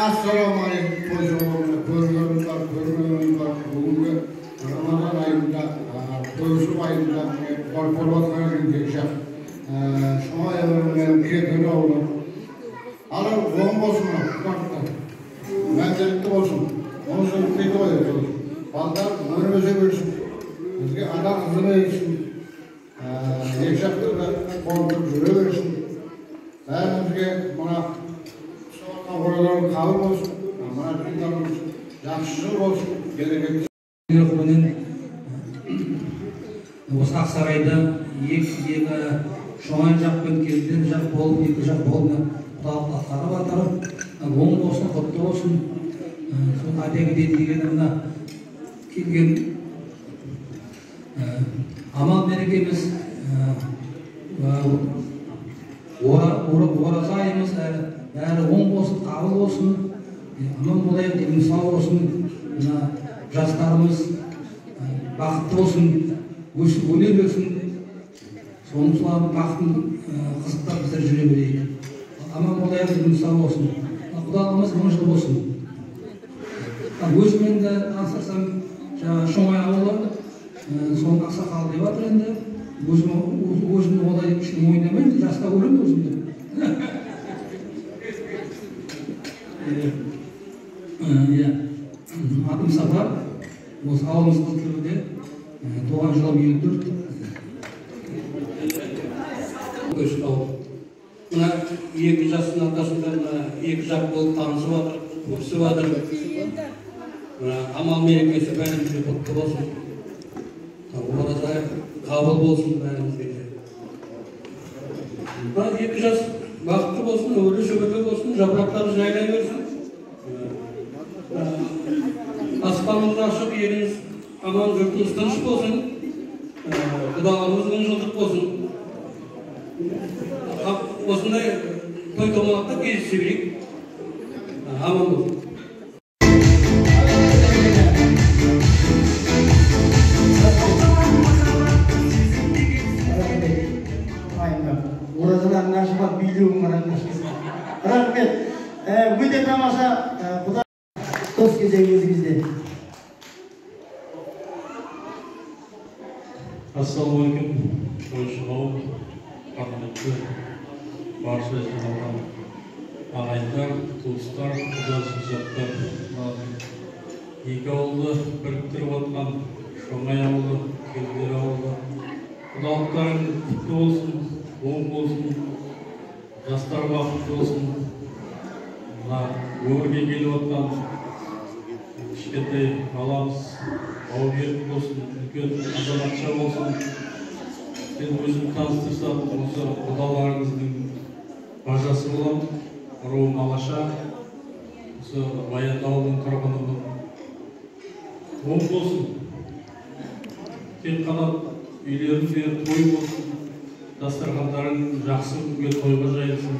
Ассалаумағалейкум, той көргенім бар, көрмегенім бар. Бүгінгі Рамазан айында, тойсу айында болып жатқан екі жақ Шоңай ауылы, Келдер ауылы. Ал оң болсын, құдалықтар мәнзілікті болсын, он жыл дейді ғой. Балдар өмір өсе берсін, бізге ана қызы берсін, екі жақты да қонтып жүре берсін. Бәрімізге мына оразалар қабыл болсын, мына жылдарымыз жақсы жыл болсын, берекетті. Осы Ақсарайда екі Шоңай жақ пен Келдер жақ болып, екі жақ болып құдалық атқарып жатыр. Оң болсын, құтты болсын. Соны айта кетейін дегенім, мына келген амал мерекеміз, ораза айымыз, бәрі оң болсын, қабыл болсын, аман болайық, деніміз сау болсын, мына жастарымыз бақытты болсын, өсіп өне берсін, соның солардың бақытын қызықтап біздер жүре берейік. Аман болайық, деніміз сау болсын, құдалығымыз мың жыл болсын. Өзім енді таныстырсам, жаңағы Шоңай ауылы, соның ақсақалы деп жатыр енді. Өзім олай ешкім мойындамаймын, жаста көремін өзімді. Иә, атым Сапар, осы ауылымыз Қызылтөбеде, туған жылым 54. Мына екі жастың ортасында мына екі жақ болып танысып жатыр, көрісіп жатыр. Мына амал мерекесі бәрімізге құтты болсын. Ораза қабыл болсын бәрімізге. Мына екі жас бақытты болсын, өлі шүбірлі болсын, жапырақтары жайлай берсін. Аспанымыз ашық, еліміз аман, жұртымыз тыныш болсын. Құдалығымыз мың жылдық болсын. Осындай той томалақта кездесе берейік. Аман болсын. Оразаларың ашылған, билеуің ашылсын. Рахмет. Өте тамаша. Құда дос кезегі өзіңізде. Ассалаумағалейкум, қойшы қауым, құрметті барша жиналған ағайындар, туыстар, құда жекжаттар. Екі ауылды біріктіріп отқан Шоңай ауылы, Келдер ауылы. Құдалықтарың құтты болсын, оң болсын, жастар бақытты болсын. Мына өмірге келіп отқан кішкентай баламыз баугерік болсын, үлкен азаматша болсын. Мен өзім таныстырсам, осы құдаларыңыздың бажасы боламын, руым Алаша, осы Баянды ауылының тұрғынымын. Оң болсын, тек қана үйлерінде той болсын, дастархандарың жақсы күнге тойға жайылсын.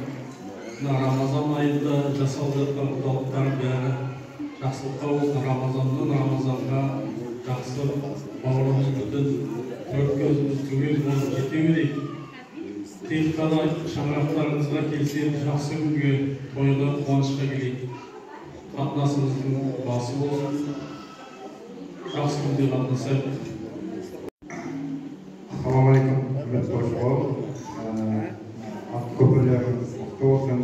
Мына Рамазан айында жасалып жатқан құдалықтардың бәрі жақсылыққа болсын. Рамазаннан Рамазанға жақсы бауырымыз бүтін, төрт көзіміз түгел болып жете берейік. Тек қана шаңырақтарыңызға келсек, жақсы күнге, тойға, қуанышқа келейік. Қатынасымыздың басы болсын, жақсы күнде қатынасайық. Ассалаумағалейкум, құрметті қойшы қауым. Ат көпірлеріңіз құтты болсын.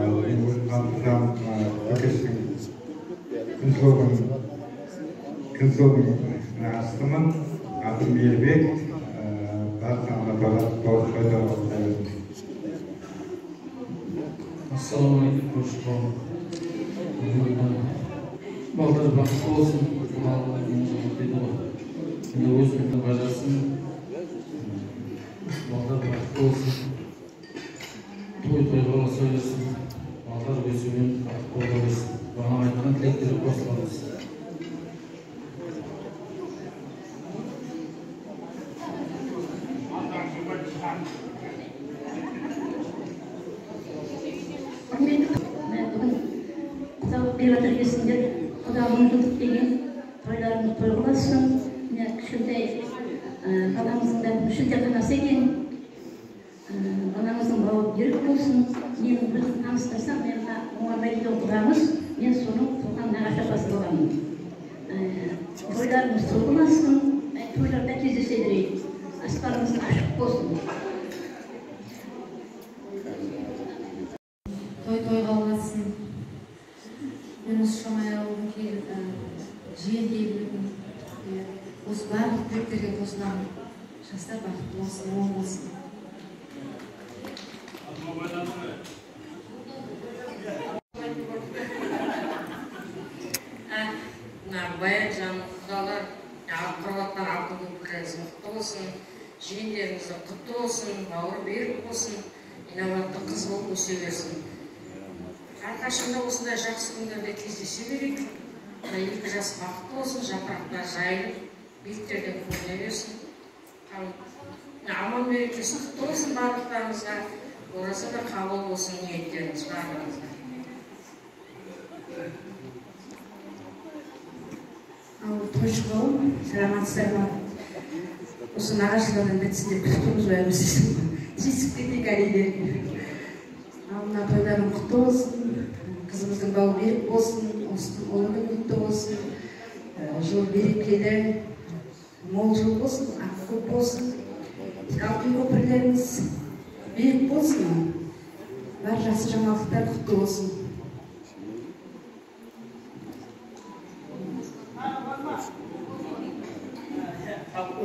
Мен өзім таныстырсам, Көкештің Күнсұлудың нағашысымын. Атым Мейірбек. Баршаңызға той тілеймін. Ассалаумағалейкум, қойшы қауым. Балдар бақытты болсын, құдалығына мың жылдық дейді ғой. Енді өзімнің бажасымын. Балдар бақытты болсын, той тойға ұласа берсін, балдар өсумен бақытты бола берсін. Бағана айтқан тілектерге қосыламыз. Құрметті бүгін құдалық беріп жатыр екенсіңдер. Құда мың жылдық деген тойларыңыз той болсын. Міне кішкентай баламыздың да бүгін шілдеханасы екен. Баламыздың бауы берік болсын. Мен өзім таныстырсам, мен мына Оңарбай деген құда той қыласың, тойларда кездесе берейік. Аспанымыз ашық болсын. Той тойға ұлассын. Мен осы Шомай ауылының жиен келінімін. Осы барлық тілектерге қосыламын. Жастар бақытты болсын, оң болсын. Баян жаным, құдалар, құрып жатқан алтын көпірлеріңіз құтты болсын, жиендеріңіз құтты болсын, бауыр берік болсын, инабатты қыз болып өсе берсін. Әрқашанда осындай жақсы күндерде кездесе берейік. Екі жас бақытты болсын, жапырақтар жайылып, биіктерден көріне берсін. Аман мерекесі құтты болсын барлықтарыңызға, ораза да қабыл болсын ниеттеріңіз барлығыңызға. Ал тойшы қауым, саламатсыздар ма? Осы нағашылардан бітсін деп күтіп тұрмыз ғой, біз тиісіп кетейік әрине. Ал мына тойларың құтты болсын, қызымыздың бауы берік болсын, осының ұлы күні құтты болсын, жыл берекелі, мол жыл болсын, ақ көп болсын, алтын көпірлеріңіз берік болсын, бар жақсы жаңалықтар құтты болсын.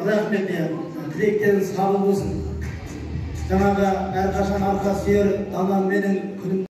Рахмет, тілектеріңіз қабыл болсын. Жаңағы әрқашан арқа сүйер данам менің күнім.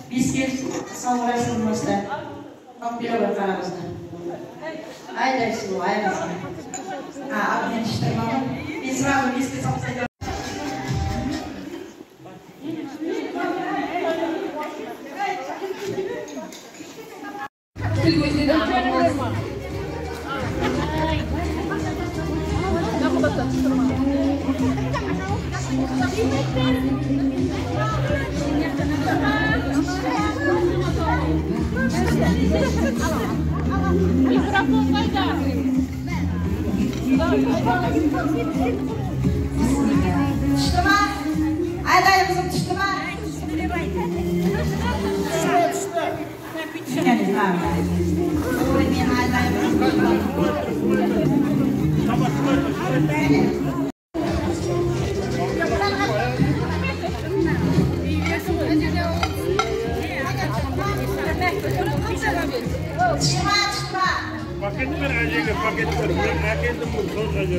Беске салғырайсың баста. Алып бере ғой қарамызды. Айдай сұлу, ай қызым. Алдымен іштірмадым. Мен сразу беске салып тастайды. Тіл көзден аман болсын. Микрофон қайда? Түсті ма? Айдай қызым түсті ма? Мен айдайым. Пакет бер әжеге, пакет бер. Мен әкелдім бұл сол жерде.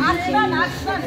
Арыстан, арыстан.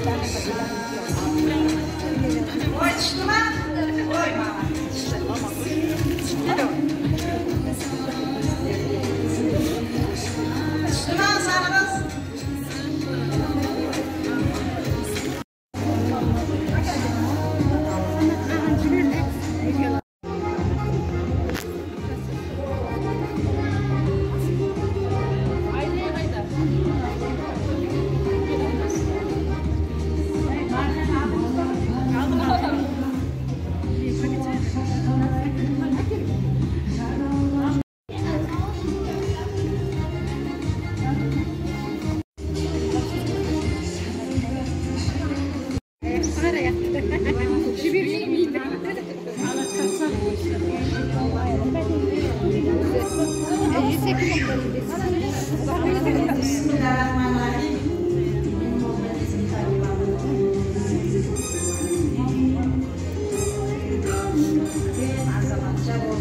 Ой, түсті ма? Ой, мама. Түсті ма, сары қыз? Bismillahirrahmanirrahim. Азаматша бол.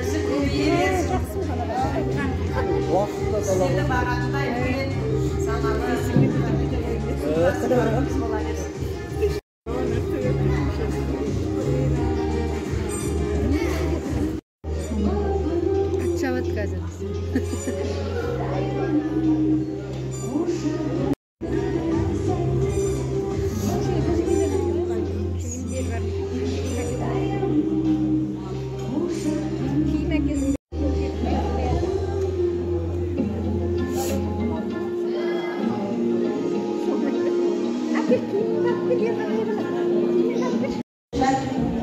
Ізі көбейе берсін. Сені бағаттай үлкен заманды бола берсін.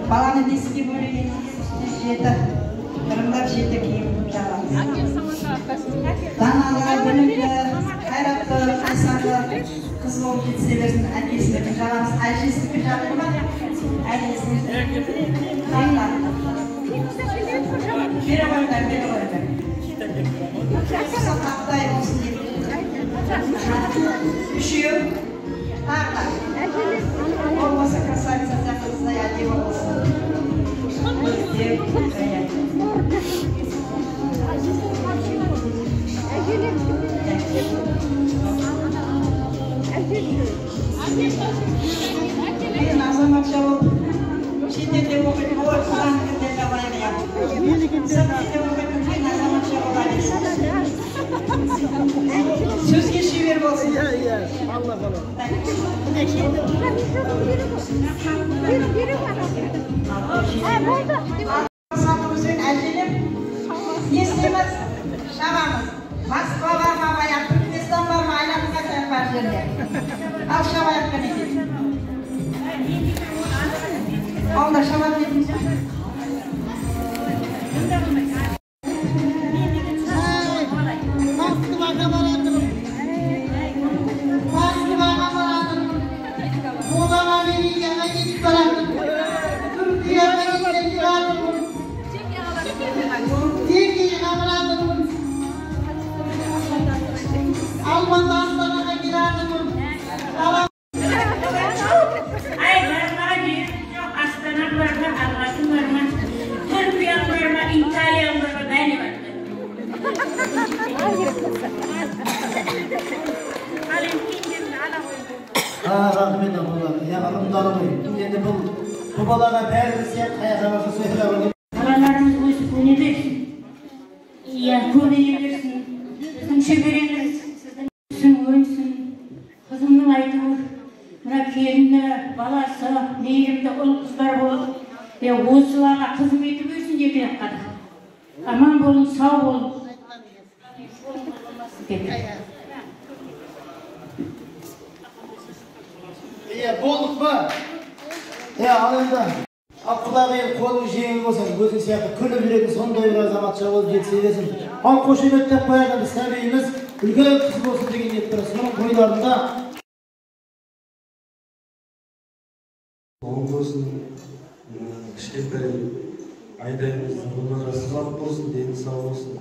Баланы беске бөлеген үстіне жеті, ырымдап жеті киім жабамыз. Даналы, білімді, қайратты, қайсарлы қыз болып жетісе берсін, әкесінікі жабамыз. Әжесінікі жабылды ма? Әжесінікі. Бере қойыңдар, бере қойыңдар. Қақтай болсын деп. Үшеу. Тағы да. Болмаса красавица сияқты қыздай әдемі болсын. Деп Мен азаматша болып шетелде оқитын, ой, құданікінде жабайық я. Сырт елде оқитын мен азаматша бола берсін. Сөзге шебер болсын. Иә, иә, алла бала. Сатымызбен әжелеп не істейміз? Шабамыз. Москва бар ма, баяғы Түркменстан бар ма, айланып қайтайық бар жерде. Ал шабайық кәнекей. Онда шабап кетіңіз. Москваға баратырмын. Москваға баратырмын. Одан Америкаға кетіп баратырмын. Түркияға кетіп баратырмын. Чехияға баратырмын. Алматы Астанаға келатырмын. Ай, бармаған жерім жоқ, Астана барма, Алматы барма, Түркия барма, Италия барма, бәріне бардым. Ал енді киімдерін ала қойдым. Рахмет апалар. Я ырымдары ғой. Енді бұл балаға бәріміз сияқты қаяққа барса сол жаққа барады. Балаларымыз өсіп өне берсін. Иә, көбейе берсін. Біздің шөбереміз сіздің өсін, өнсін. Қызымның айтуы, мына келіні, баласы, мейірімді ұл қыздар болып, осыларға қызмет етіп өсін деп тілеп қалдық. Аман болың, сау болың. Деп. Иә, болдық па? Иә, ал енді ал құдағи қолың жеңіл болсын, өзің сияқты күліп жүретін сондай бір азаматша болып жетісе берсін. Ал қошеметтеп қояды біз сәбиіміз үлкен қыз болсын деген ниет бар. Соның тойларында оң болсын, кішкентай айдайымыздың өмірі ұзақ болсын, дені сау болсын.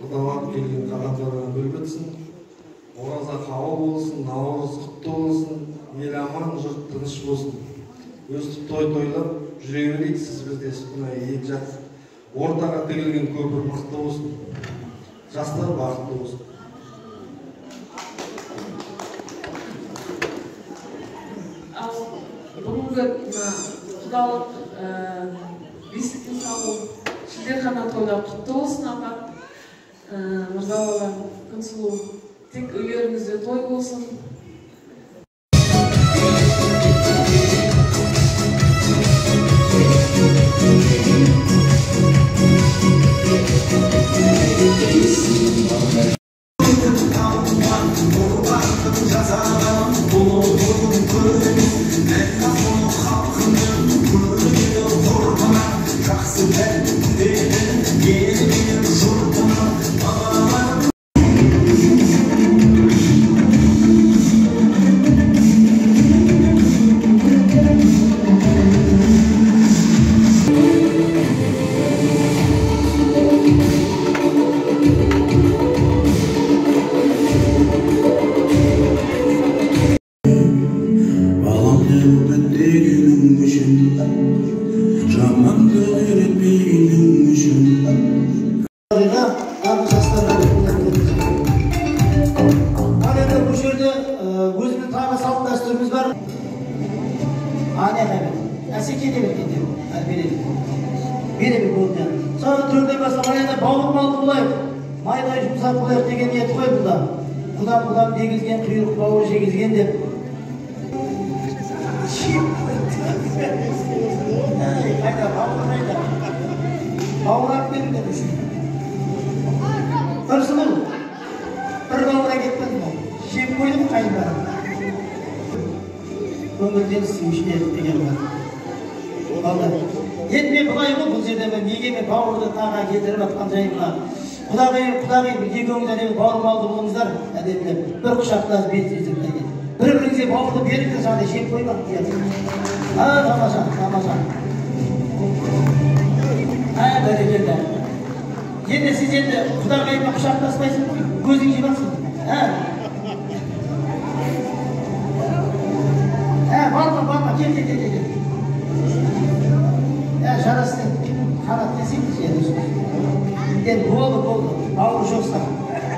Құдалап келген қадамдардан бөліп өтсін. Ораза қабыл болсын, наурыз құтты болсын, ел аман, жұрт тыныш болсын. Өстіп той тойлап жүре берейік, сіз бізде мына екі жақ ортаға тігілген көпір мықты болсын. Жастар бақытты болсын. Ал бүгінгі құдалық бесікке салу шілдехана тойлар құтты болсын, апа. Мырзалова Күнсұлу, тек үйлеріңізде той болсын. Bir-біріңізге бауырды беріңдер, жаңағыдай жеп қойма. Тамаша, тамаша. Бәрекелді. Енді сіз енді құдағаймен құшақтаспайсың ғой, көзің жеп алсың. Барма, барма, кел, кел, кел, кел. Жарасын, қанат десеңші енді. Енді болды, болды, бауыр жоқса.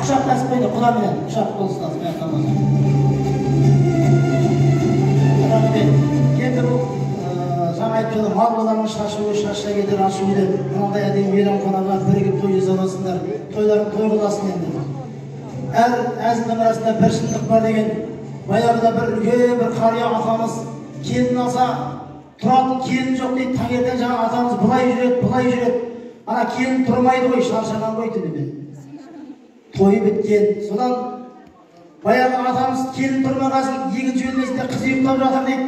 Құшақтасып қойды, құдаменен құшақ болсын. Тамаша. Енді бұл жаңа айтып жатыр, мал баланың шашуы шашша кетер ашуы деп, мынандай әдемі мейрамханаға бірігіп той жасап, тойларын той қыласың енді. Әр әзілдің арасында бір шындық бар деген, баяғыда бір үлкен бір қария атамыз келін алса, тұратын келін жоқ дейді, таңертең жаңа атамыз былай жүреді, былай жүреді. Ана келін тұрмайды ғой, шаршаған ғой түнімен. Тойы біткен. Содан баяғы атамыз келін тұрмағасын екінші бөлмесінде қыз ұйықтап жатыр дейді.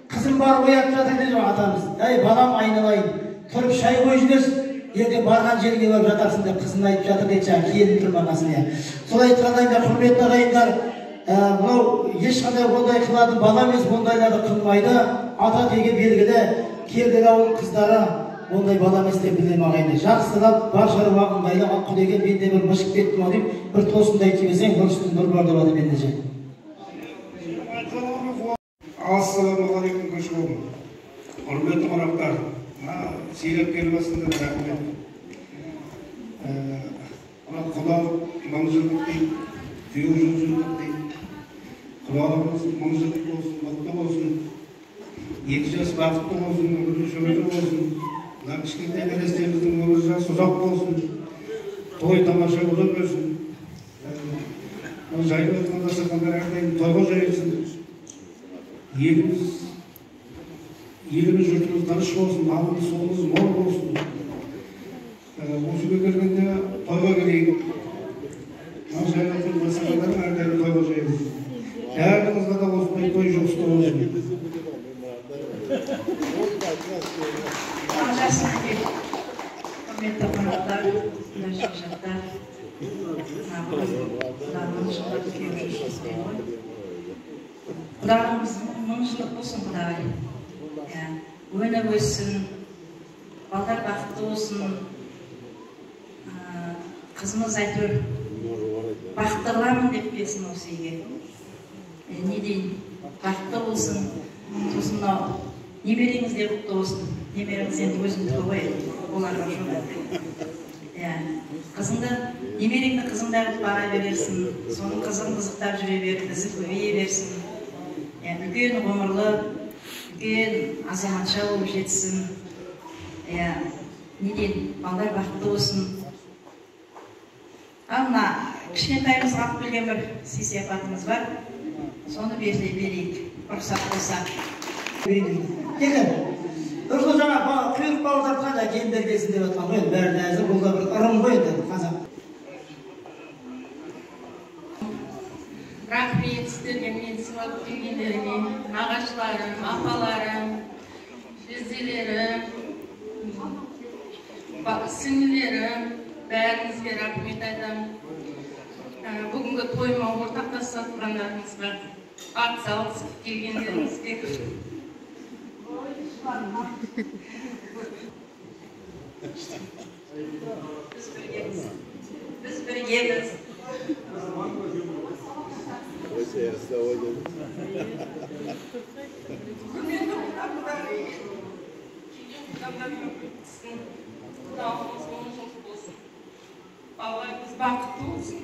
Қызым барып оятып жатыр дейді атамыз. Әй, балам айналайын, тұрып шай қойып жіберсін, ертең барған жеріңе барып жатарсың деп қызын айтып жатыр дейді, жаңағы келін тұрмағасын. Солай айтқанда енді құрметті ағайындар, мынау ешқандай ондай қылатын бала емес, ондайларды қылмайды. Ата теге белгілі, Кердері ауылының қыздары ондай бала емес деп білемін ағайындар. Жақсылап бар шаруа ыңғайлы, ал құдеге мен де бір мышып кеттім ау деп бір тосындай кимесең, нұр үстіне нұр бар деп жатыр ендеше. Ассалаумағалейкум көші қауым. Құрметті қонақтар, сыйлап келіп жатсыңдар, рахмет. Мына құдалық 1000 жылдық дейді, күйеу 100 жылдық дейді. Құдалығымыз 1000 жылдық болсын, мықты болсын, екі жас бақытты болсын, өмірлі шөбере болсын. Мына кішкентай нәрестеміздің өмірі жасы ұзақ болсын, той тамаша бола берсін. Жайылып жатқан дастархандар әрдайым тойға жайылсын. Еліміз, жұртымыз тыныш болсын, малымыз, солымыз мол болсын. Осы үйге келгенде тойға келейік. Мына жайылып жатқан дастархандар әрдайым тойға жайылсын. Барлығыңызға да осындай той жұғысты болсын. Құрметті қонақтар, жастар, құдағымыз 1000 жылдық болсын, құдағай. Өніп өссін, балдар бақытты болсын, қызымыз әйтеуір бақытты қыламын деп келсін осы үйге. Не дейін, бақытты болсын, сосын мынау немереңіз де құтты болсын. Немереңіз енді өзімдікі ғой, оларға жоқ. Иә, қызыңды, немереңді қызыңдай қылып баға берерсің, соның қызын қызықтап жүре бер, ізі көбейе берсін. Иә, үлкен ғұмырлы, үлкен азаматша болып жетсін. Иә, не дейін, балдар бақытты болсын. Ал мына кішкентайымызға алып келген бір сый-сияпатымыз бар, соны берейік, рұқсат болса. Келін, дұрыс жаңа құйрық бауыр тартқан жаңа келіндер келсін деп жатқан ғой, енді бәрі де әзір, бұл да бір ырым ғой енді қазақ. Рахмет сіздерге мені сыйлап келгендеріңе, нағашыларым, апаларым, жезделерім, сіңлілерім, бәріңізге рахмет айтамын. Бүгінгі тойыма ортақтасып жатқандарыңызға, атсалысып келгендеріңізге. Біз біргеміз. Біз біргеміз. Құрметті құдалар, құдалар өтсін. Құдалығымыз 10 жыл болсын. Балаларымыз бақытты болсын.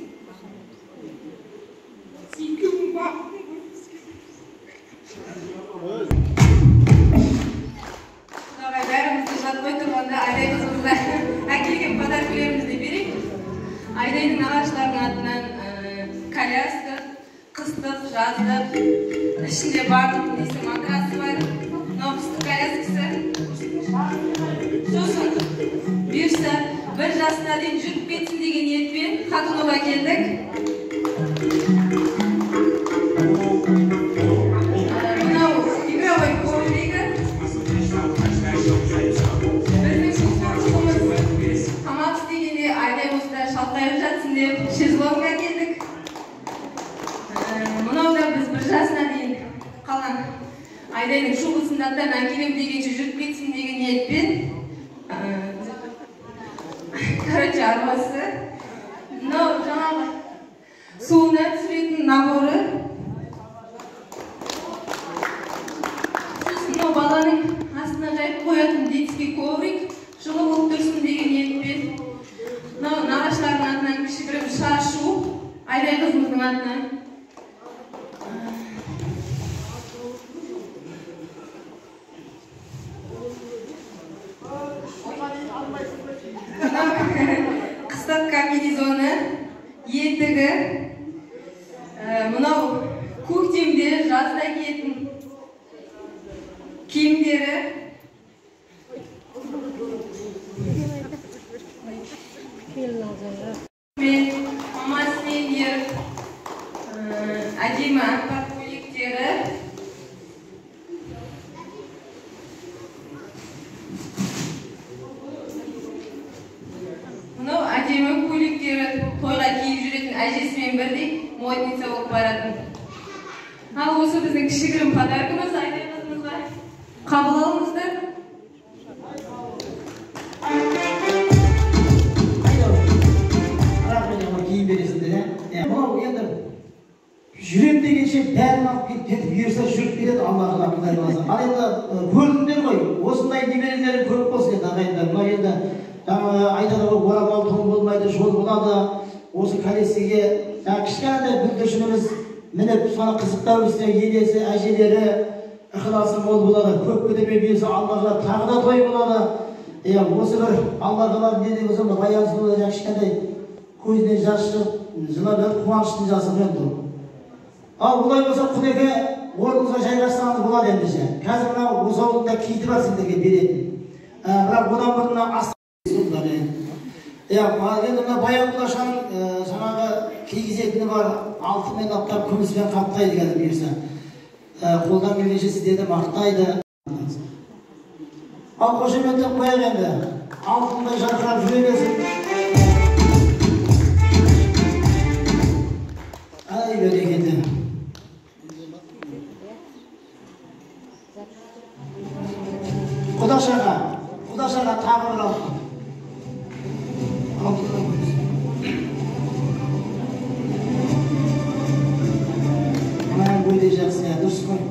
Екеуінің бақытын көргіміз келеді. Құдағай, бәрімізді жатпай тұрғанда Айдай қызымызға әкелген подаркілерімізді берейік. Айдайдың нағашыларының атынан коляска, қыстық, жаздық, ішінде барлық несі матрасы бар, мынау қыстық коляскасы. Сосын бұйырса бір жасына дейін жүріп кетсін деген ниетпен Қатынова әкелдік. Мынау игровой ковригі. Біздің сұлтанымыз тамақ істегенде Айдай осында шалқайып жатсын деп шезлонг әкелдік. Мынау да біз бір жасына дейін қалған Айдайдың шубасын әкелем дегенше жүріп кетсін деген ниетпен. Короче, арбасы. Мынау жаңағы суына түсіретін наборы. Сосын мынау баланың астына жайып қоятын детский коврик, жылы болып тұрсын деген ниетпен. Мынау нағашылардың атынан кішігірім шашу, Айдай қызымыздың атынан. Қыстақ комбинезоны, етігі, мынау көктемде жазда киетін киімдері. Мен мамасымен еріп әдемі аппақ көйлектері. Мынау әдемі көйлектері, тойға киіп жүретін әжесімен бірдей модница болып баратын. Ал осы біздің кішігірім подаркымыз Айдай қызымызға. Қабыл алыңыздар. Рахмет, киім бересіңдер, ә? Мынау енді жүрем дегенше бәрін алып кетіп, бұйырса жүріп кетеді, Алла қалап, Құдай қаласа. Ал енді көрдіңдер ғой, осындай немерелерің көп болсын енді ағайындар. Мынау енді жаңағы айтады ғой, орамал тон болмайды, жол болады. Осы колесіге жаңағы кішкентай бүлдіршініміз мініп, соны қызықтап өссе, енесі, әжелері ықыласы мол болады. Көп күтемей бұйырса Алла қалап тағы да той болады. Иә, осы бір Алла қалап не де болса, Баян сұлу да жаңағы кішкентай көзінен жас шығып, жылап жатып, қуаныштың жасы ғой енді ол. Ал олай болса, құдеке, орныңызға жайғассаңыз болады ендеше. Қазір мынау осы ауылдың да киіті бар сендерге беретін. Бірақ одан бұрын мына ас. Иә, енді мына Баян құдашаның жаңағы кигізетіні бар, алтынмен аптап, күміспен қаптайды қазір бұйырса. Қолдан келгенше сіздерді мақтайды. Ал қошеметтеп қояйық енді. Алтындай жарқырап жүре берсін. Ай, берекеті. Құдашаға, құдашаға тағы бір алтын. Алтын. Мына өте жақсы, дұрыс қой.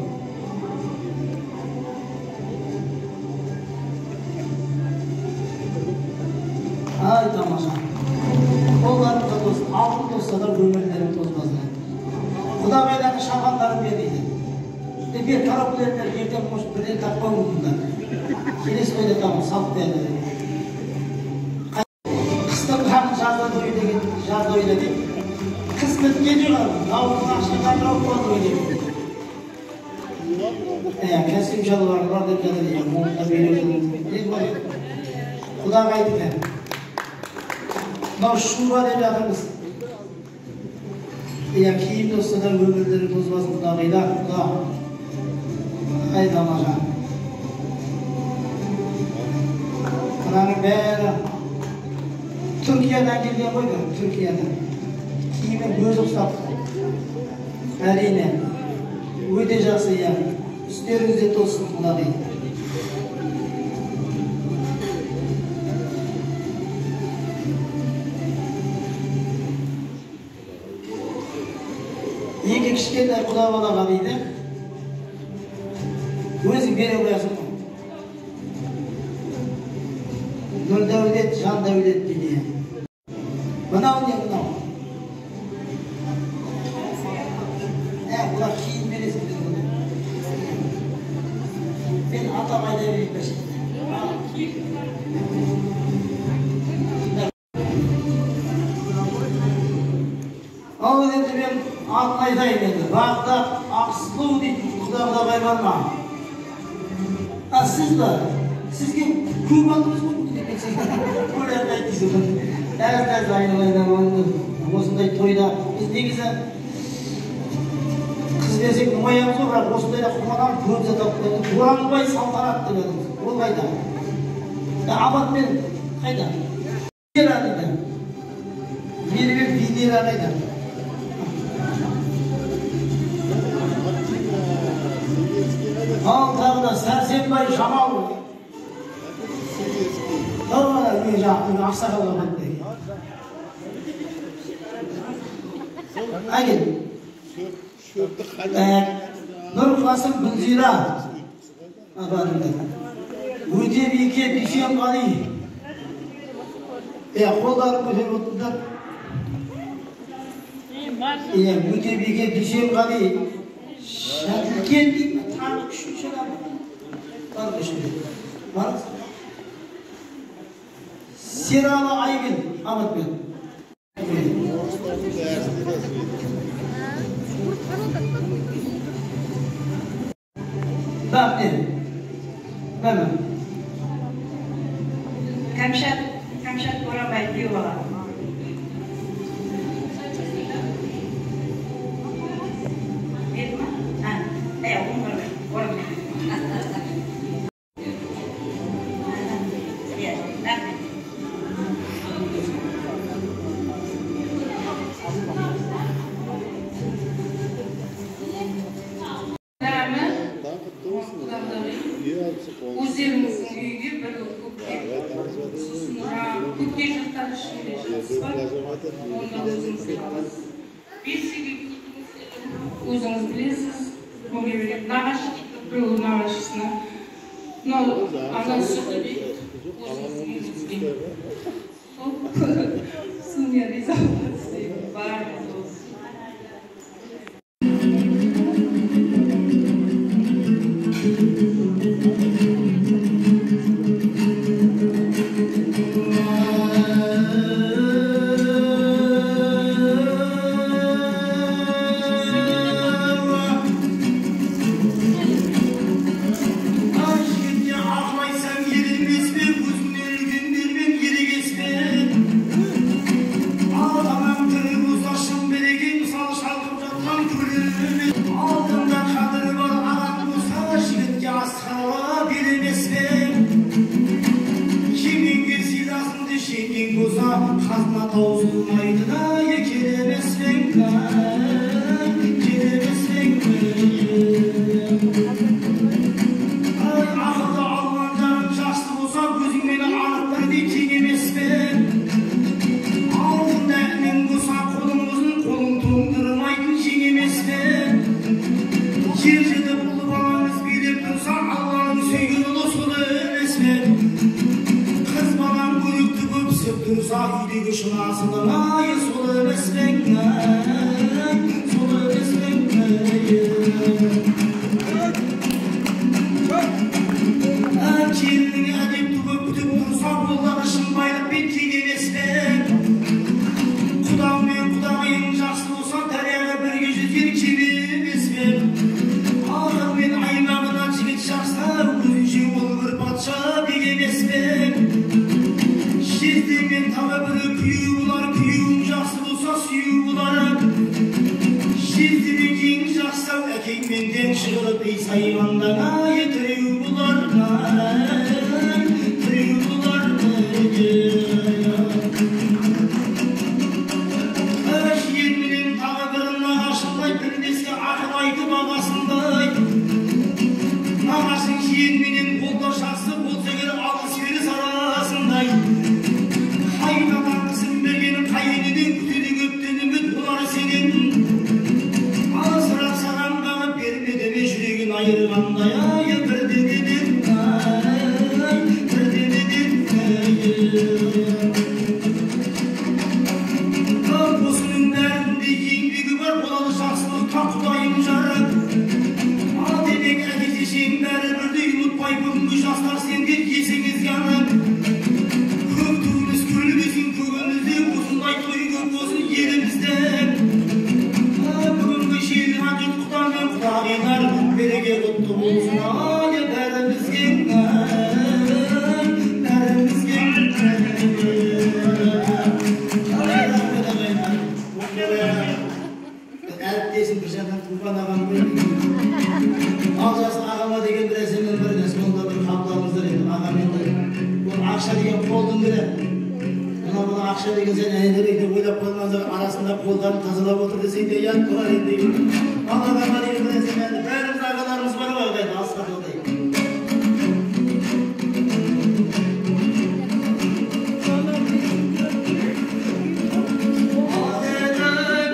Ай, тамаша. Қолдарың да тозсын, алтын тозса да өмірлерің тозбасын. Құдағайлардың шапандарын бер дейді. Бер, коробкаларын бер, ертең может бірден тақпауы мүмкін да. Келесі тойда тағып салып берді. Қыстың қамын жазда той деген, жазда ойда дейді. Қыс біткен жоқ, наурыздың ақша қаңырау болады ғой дейді. Костюм шалбар бар деп жатыр дейді. Оны беріп жатыр. Құдағайдікі. Мынау шуба деп жатырмыз. Иә, киім тозса да өмірлері тозбасын құдағайлар, құда. Ай, тамаша. Мынаның бәрі Түркиядан келген ғой, Түркиядан. Киімін өзі ұқсап. Әрине, өте жақсы, иә. Үстеріңіз де тозсын, құдағи. Екі кішкентай құда балаға дейді. Өзің бере қоясың ғой. Нұрдәулет, Жандәулет дейді. Мынау не мынау? Бұлар киім бересіңдер ғой. Мен атам айта берейін бір жерде. Ал енді мен атын айтайын енді. Бағдат Ақсұлу дейтін құда-құдағай бар ма? А сіз ба? Сізге көп алдыңыз ғой деп кетсең. Өлеңді айт дейсің. Әз-әз айналайын осындай тойда біз негізі қыз берсек мұңаямыз ғой, бірақ осындайда қуанамыз, көп зат алып қойдық. Боранбай Салтанат деп жатырмыз. Ол қайда? Абатпен қайда? Венера дейді. Меруерт Венера қайда? Ал тағы да Сәрсенбай Жамал. Ақсақалға бітті. Әкел. Нұрқасым Гүлзира апарыңдар. Өтебике Дүйсенғали. Қолдарын көтеріп отырыңдар. Өтебике Дүйсенғали. Шәділкен дейді, тағы үшінші адам. Бар үшінші. Бар. Сералы Айгүл Абатбек. Кәмшат, Кәмшат Боранбай күйеу бала. Берді ма? Оңғарбай, Боранбай. Иә, рахмет. Өздеріңіздің үйге бір көкке, сосын көкке жақтар ішінде жақсы бар, оны өзіңіз аласыз. Бесігі өзіңіз білесіз, көңге береді. Нағашы дейді, біреу нағашысына. Мынау ана сүті дейді, өзіңіздің үйіңізге. Сол сонымен риза боласыз, барлығы болсын. Қыз балаң көрікті көп тұрса үйдегі шынасының айы сол емес пе, сол емес пе? Келінің әдепті көп күтіп тұрса, қолдағы шын байлық пен кек емес пе? Құдаң мен құдағиың жақсы болса, дарияға бірге жүзген кеме емес пе? Ақыл мен аймағынан жігіт жақсы, өзінше ол бір патша бек емес пе? Жездеңмен тағы бірі күйеу болар, күйеуің жақсы болса сүю болар. Жездемен ең жақсы әкеңмен тең шығып, ей саймандан айы тіреу болар, тіреу болар. Жиенменен тағы бір нағашындай, білмеске ақыл айтып ағасындай. Нағашың жиенменен қолда жақсы болса егер алыс беріс арасындай. Қайнатаң қысым бергенін қайынеден күтеді көптен үміт олар сенен. Алысырақ саған қағып бермеді ме жүрегін айырғандай айы бірдемеден, бірдемеден. Осының бәрінде еңбегі бар, болады жақсылыққа Құдайым жары. Ал демек әке шешең бәрі бірдей, ұмытпай бүгінгі жастар сендер есіңізге алып. Көк туымыз көрілмесін көгімізде, осындай той көп болсын елімізде. Бүгінгі жиылған жұрт құда мен құдағилар, береке құтты болсын айы бәрімізге, бәрімізге. Әріптесім бір жағынан туған ағам ғой. Ал жас ағама деген бір әсемнен бір нәрсе, оны да бір қабылдаңыздар енді ағам енді. Ол ақша деген қолдың бірі. Мына бұны ақша деген сен әнелерек деп ойлап қоймаңыздар, арасында қолдарын тазалап отыр десең де ұят болар енді. Ал ағама деген бір әсем енді бәріміз ағаларымыз бар ғой ағайын, асқар таудай.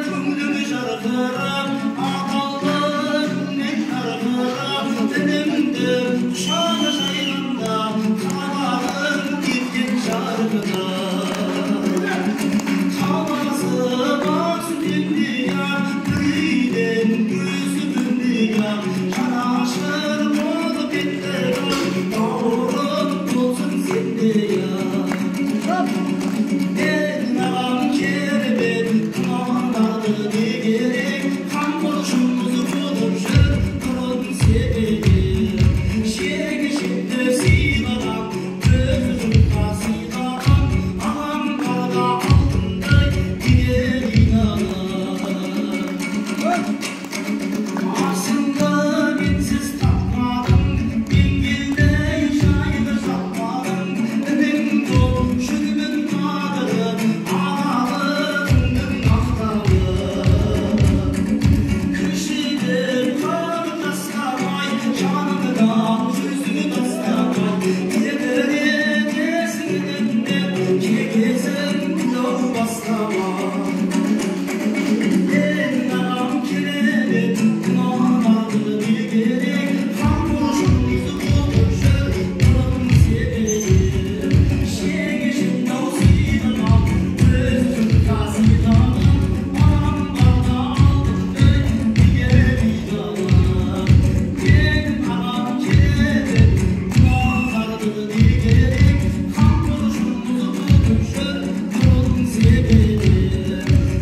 Көңіліңі жарқырап, атаулы күннен жарқырап, дінімді құшағы жайғанда, қабағың кеткен жарқыда. Қаласы бар сүтендей-ақ, бір үйден өсіп өнбей-ақ, жанашыр болып кетті, бауырым болсын сендей-ақ. Менің ағам керемет, мамандарды не керек, қамқоршымыз болып жүр, бұрын себеп. Шегі шетті сыйлаған, өз жұртқа сыйлаған, ағам барда алтындай киер айналып. Асыңды менсіз таппадым, мен келмей жайлы жатпадым, інің боп жүрмін қадірі, ағалығыңның мақтауы. Кішіден қағып тастамай, жаныңнан жүзіңі тастамай, еліретесің ініңнен, кекесін дау бастамай. Менің ағам керемет, мамандарды не керек, қамқоршымыз болып жүр, бұрын себеп. Шегі шын-ау сыйлаған, өз жұртқа сыйлаған, ағам барда алтындай киер айналып. Менің ағам керемет, мамандарды не керек, қамқоршымыз болып жүр, бұрын себеп.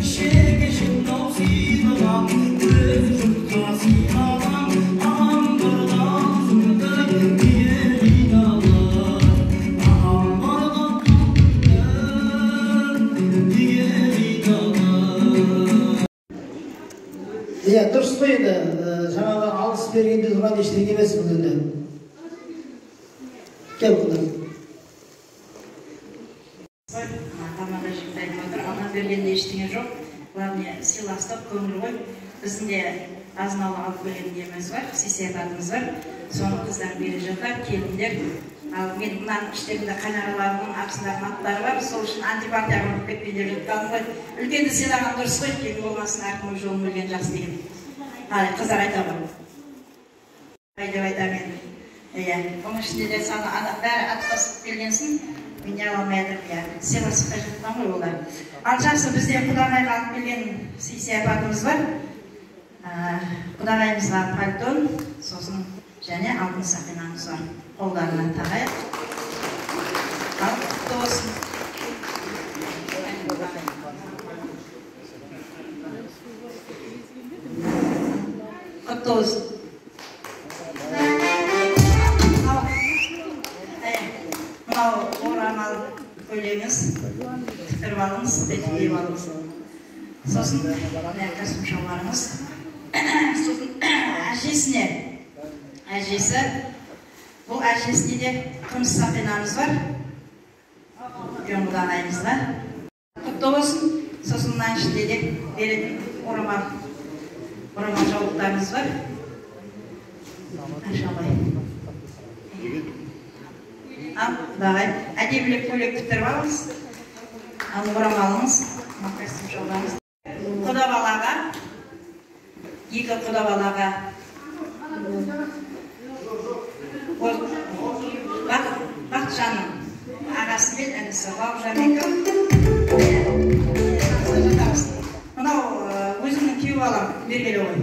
Шегі шын-ау сыйлаған, өз жұртқа сыйлаған, ағам барда алтындай киер айналып. Ағам барда алтындай киер айналып. Иә, дұрыс қой енді, жаңағы алыс бергенде тұрған ештеңе емес бұл енді. Кел құда. Тамада жігіт айтып отыр, алла бергенде ештеңе жоқ. Главное сыйластық, көңіл ғой. Біздің де азын аулақ алып келген неміз бар, сый сияпатымыз бар. Соны қыздар бере жатар, келіндер. Ал мен мынаның іштерінде қайнағаларымның арасындағы аттары бар, сол үшін антипартияға ұрып кетпей деп жатқаным ғой. Үлкенді сыйлаған дұрыс қой, келін болмасын әркім өз жолын білген жақсы деген. Ал қыздар айта ғой. Деп айтамын енді. Иә, оның ішінде де саны бәрі ат басып келгенсін, Мен не ала алмай жатырмын, иә. Сыйласыққа жатқан ғой олар. Ал жақсы, бізде құдағайға алып келген сый-сияпатымыз бар. Құдағайымызға пальтон, сосын және алтын сақинамыз бар. Қолдарына тағайық. Ал құтты болсын. Құтты болсын. Мынау орамал көйлегіңіз, тіктіріп алыңыз, киіп алыңыз. Сосын мына костюм шалбарыңыз. Сосын әжесіне, әжесі, бұл әжесіне де күміс сақинамыз бар. Үлкен құдағайымызға. Құтты болсын. Сосын мына ішінде де беретін орамал жаулықтарымыз бар. Ашалай. Ал, құдағай, әдемілеп көйлек тіктіріп алыңыз. Ал орамалыңыз, костюм шалбарыңыз. Құда балаға, екі құда балаға Бақытжанның ағасы мен інісі Бауыржан екеуі. Мынау өзімнің күйеу балам, бергелі ғой.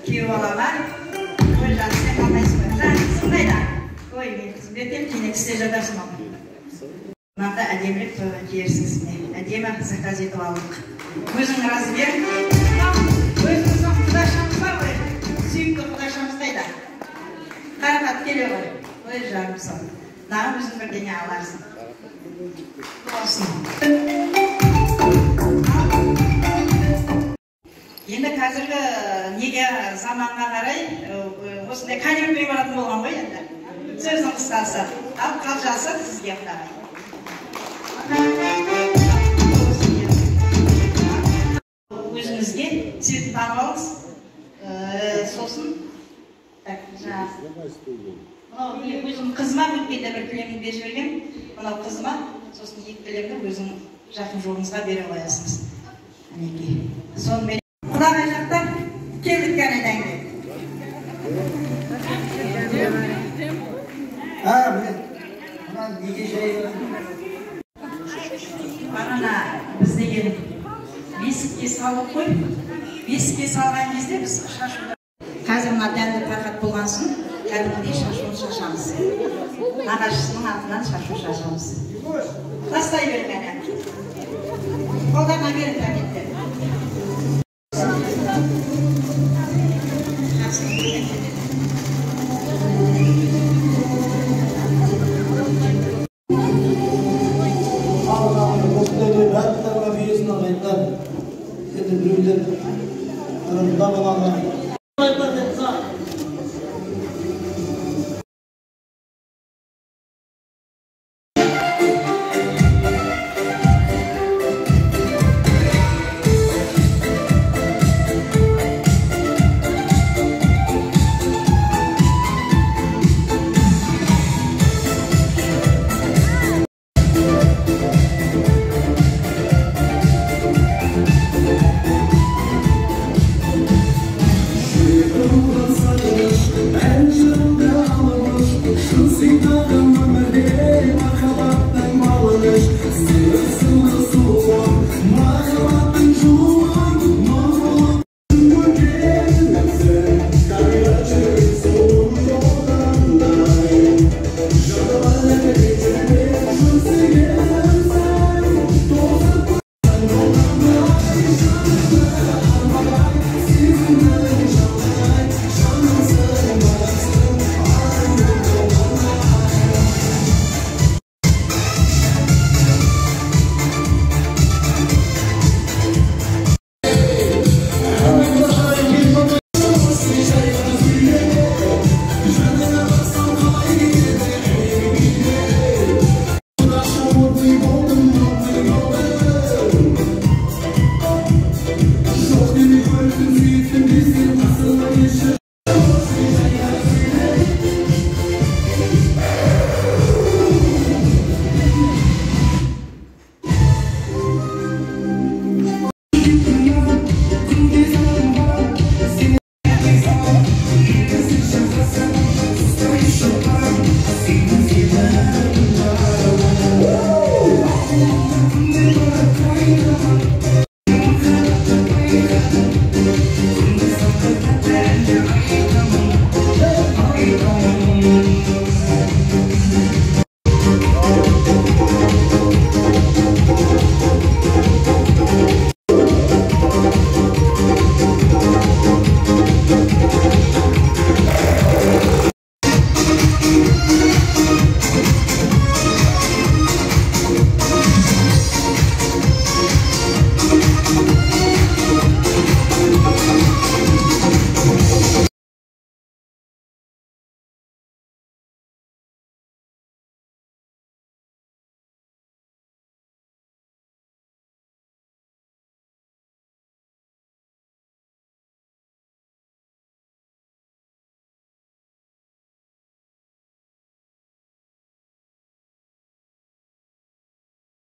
Күйеу балама, ой жаным, сен қалмайсың ғой. Жаңа қызым қайда? Ой, мен қызым ертең кейін тісте жатарсың ау. Мынанда әдемілеп тойға киерсіз. Әдемі заказ етіп алдық. Өзің размер. Өзіміздің құдашамыз бар ғой. Сүйікті құдашамыз қайда? Қарақат келе ғой. Ой, жаным сол. Мынаған өзің бірдеңе аларсың. Болсын. Енді қазіргі неге заманға қарай осындай конвертпен баратын болған ғой енді. Сөздің қысқасы. Ал қалжасы сізге құдағай. Өзіңізге цветін танып алыңыз. Сосын так, жаңағы мынау өзім қызыма өткенде бір кілемді беріп жіберген. Мынау қызыма, сосын екі кілемді өзің жақын жолыңызға бере қоясыңыз. Мінекей. Сонымен құдағай жақтан келдік кәнеден. Бағана біз деген бесікке салып қой. Бесікке салған кезде біз шашуды. Қазір мына дәнді тарқат болған соң кәдімгідей шашуын шашамыз. Нағашысының атынан шашу шашамыз. Тастай бер кәне. Қолдарына берін кәнеттер. Барлықтарға бұйырсын ағайындар. Енді біреулер ырымда балаға,